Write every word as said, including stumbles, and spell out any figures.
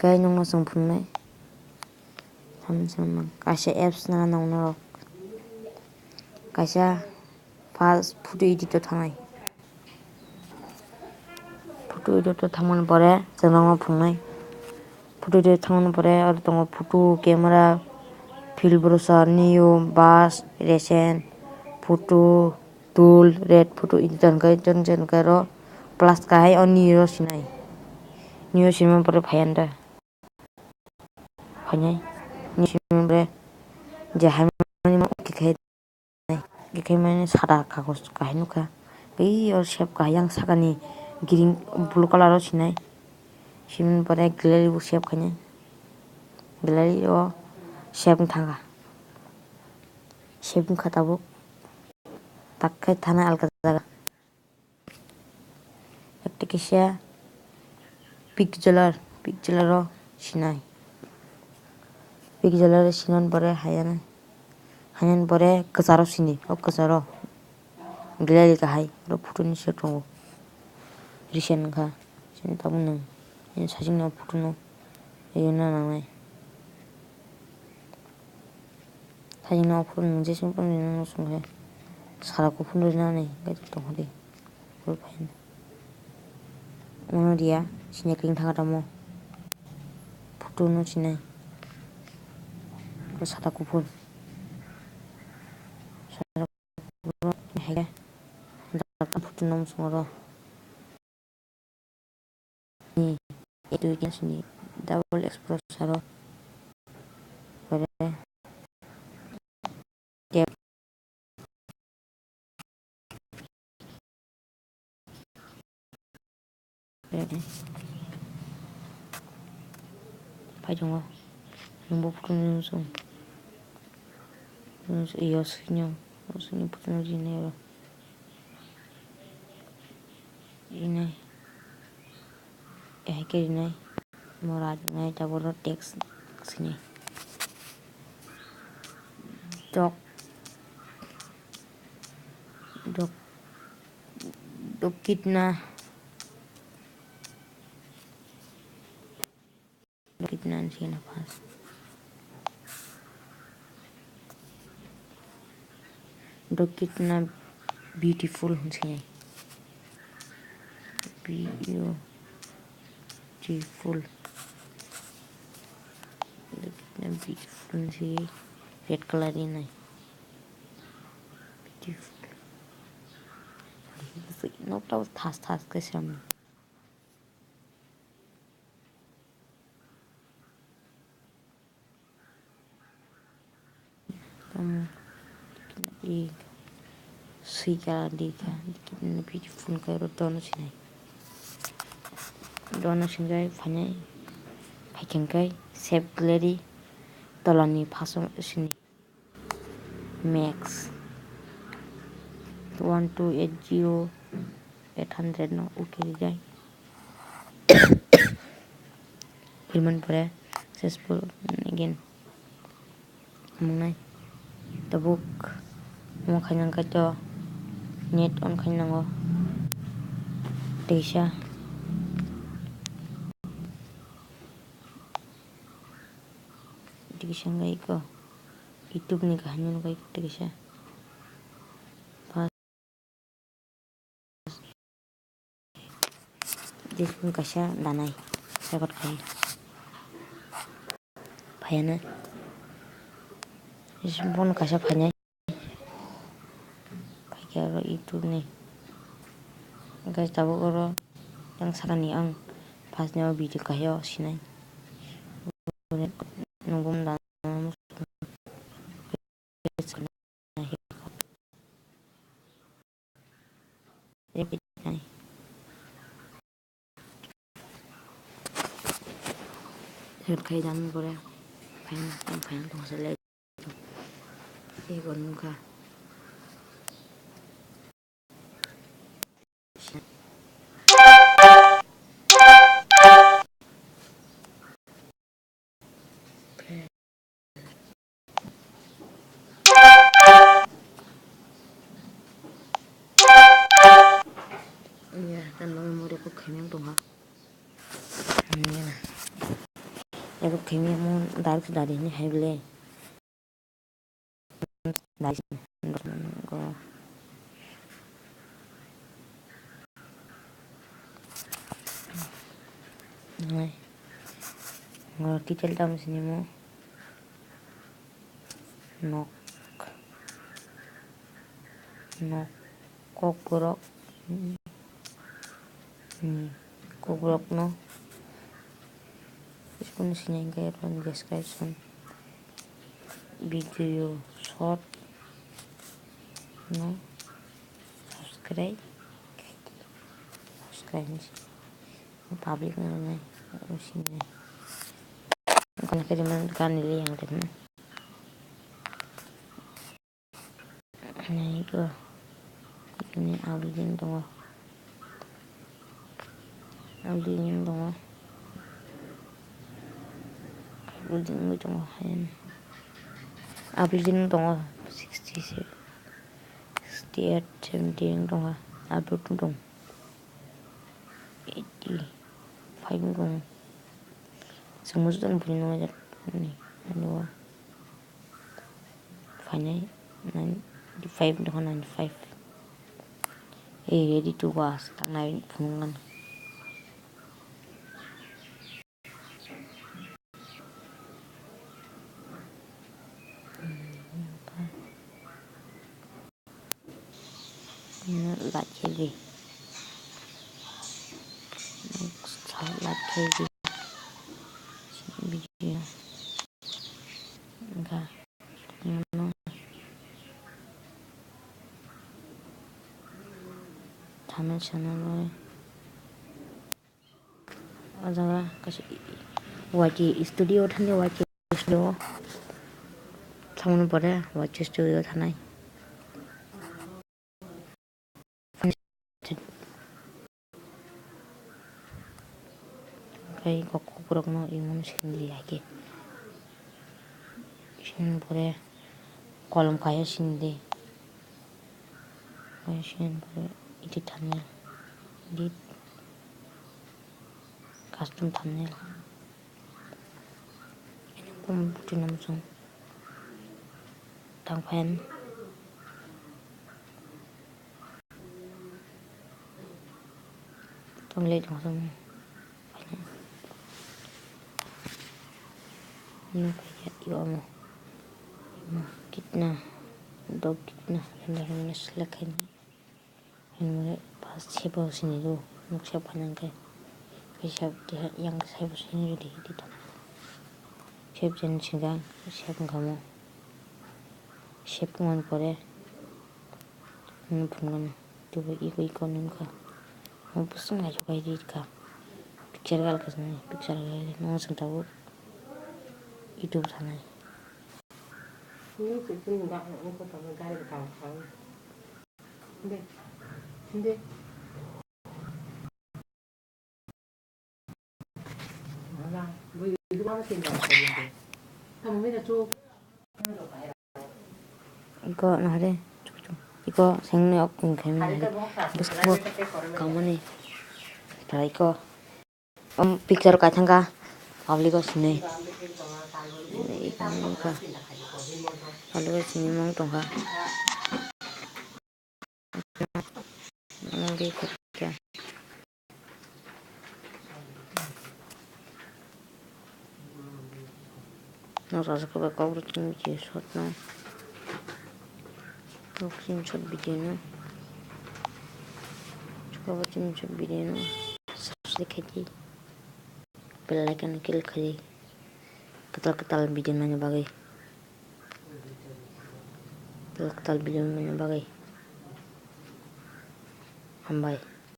Khe nokno chwng phunuknai. Samung samung kaisa apps na nokno rok. Kaisa first photo edit o thangnai. Photo edit o thangmani pore chwng nokno phunuknai. Photo edit o thangmani pore oro tongo photo, camera, field browser, new, burst, recent, photo, tool, red photo editor hwnkhe jang jang hwnkhe oro plus kahai o new o sinai. New o sinmani pore phai anda. Phainai. New o sinmani pore je hai mani ma okay khai. Khe mane sada kagoz kahai nukha. Ei o save kahai yang sakani green blue colour o sinai. Sini pore gallery bo save khainai. Gallery o save wng thangkha. Save wngkha tabuk. Tak khe thana alka jaga. Ekta kisa pixeler, pixeler o sinai. Pixeler o sinani pore hayani, hayani pore kwcharo sini, o kwcharo gallery kahai, oro photo ni save tongo. Recent wngkha, sini tabuk nwng, sachikno photo no, iyano nangnai. Thajikno phone nwng jesing phone rina nwng song khe sara kuphur rina nai khe tong di. Phuru phaina. Ono riya sini kring thangkha tamo. Photo no sinai. Ko sara kuphur. Sara kuphur hai khe. Photo no song ro. Ni education ni double exposure o pore tep phai tongo. Nwng bo photo ni song. Iyo sini, sini photo ni oro. Rinai. Hai khe rinai. Mora rinai, taboro text sini. Dok. Dok. Dokitna. Dokitna hinwi sina first. Dokitna beautiful hinwi sina. Beautiful. Dokitna beautiful hinwi red colour rinai. Beautiful. Nokta thas thas khe swnam. Tamo, i, sika, dika, dikit na beautiful khe oro dono sinai. Dono sinai phainai, phaikhe khe save gallery tolani phaso sini. Max one two eight zero eight hundred no okay rijai. Rimani pore successful again. Mungnai tabuk omo khainang khe to net on khainango teisa. Education bai ko YouTube ni kaham ni bai ko teisa. Jesung kaisa danai record khai phaiana. Jesung phone kaisa phainai. Phaikhe aro YouTube ni. Guys, tabuk oro yang sakani ang first ni o video kahio sinai. Nungbo mda. Help khai dan gore. Phaina, tang phaina tong sele. Ego nungkha. Iya, kan bagwi muri kok khaimang tongha. Iya. Ebo khaimya mo direct dari ni hai bole. Dari go. Nai. Ngo title tam sini mo. Nok. Nok. Kokborok. Hmm. Kokborok no. Spoon sinai khe description. Video short no. Subscribe. Subscribe. Public no nai. Sini. Kono kiri man kan li yang kan. Nai ko. Ini abli jin tongo. Abli jin tongo. Abli jin tongo. Abli jin tongo. Sixty six. Sixty eight, seventy tongo. Abli tongo. Eighty five tongo. Semua sudah punya nomor ni. Anu. Phainai ninety five, dohor ninety five. Ei, ready to go, as tangnai phunuknani. Like khe di. Like khe di. Video. Wngkha. Thumbnail sanaloi. O jaga kaisa Y T studio thani, Y T studio. Thangmani pore Y T studio thanai. Tei kokborokno imon sindi haikhe. Sini pore kolom kaiya sindi. Sini pore edit thumbnail. Edit. Custom thumbnail. Ini pun butuh nam sung. Tang pen. Tong le tong sung. Ini kayak iwa mo. Kitna. Dog kitna. Yang dah select ini. Hwnwi pas sebo sini rw, nuk sep kha nang khe. Pisap de yang sebo sini rw de, di tong. Sep jen sinjak, sep wngkha mo. Sep wngmani pore, nini phunuknani, teibo iko iko nini kha. Omo bwswk naithok khe ri kha. Picture gal kha sini, picture gal khe nung swng tabuk. YouTube thanai. Iko nahare, iko sengni ok kung khaimani nahare, bwskango kamani, tara iko. Om picture kai thangkha, public o sini. Public o sini mung tongkha. No rajak bai kok rw tini je short no. Kok tini short video no. Kok tini short video no. Subscribe khai di. Bell icon click khai di. Kwtal kwtal video nani bagwi. Kwtal kwtal video nani bagwi. Hambai.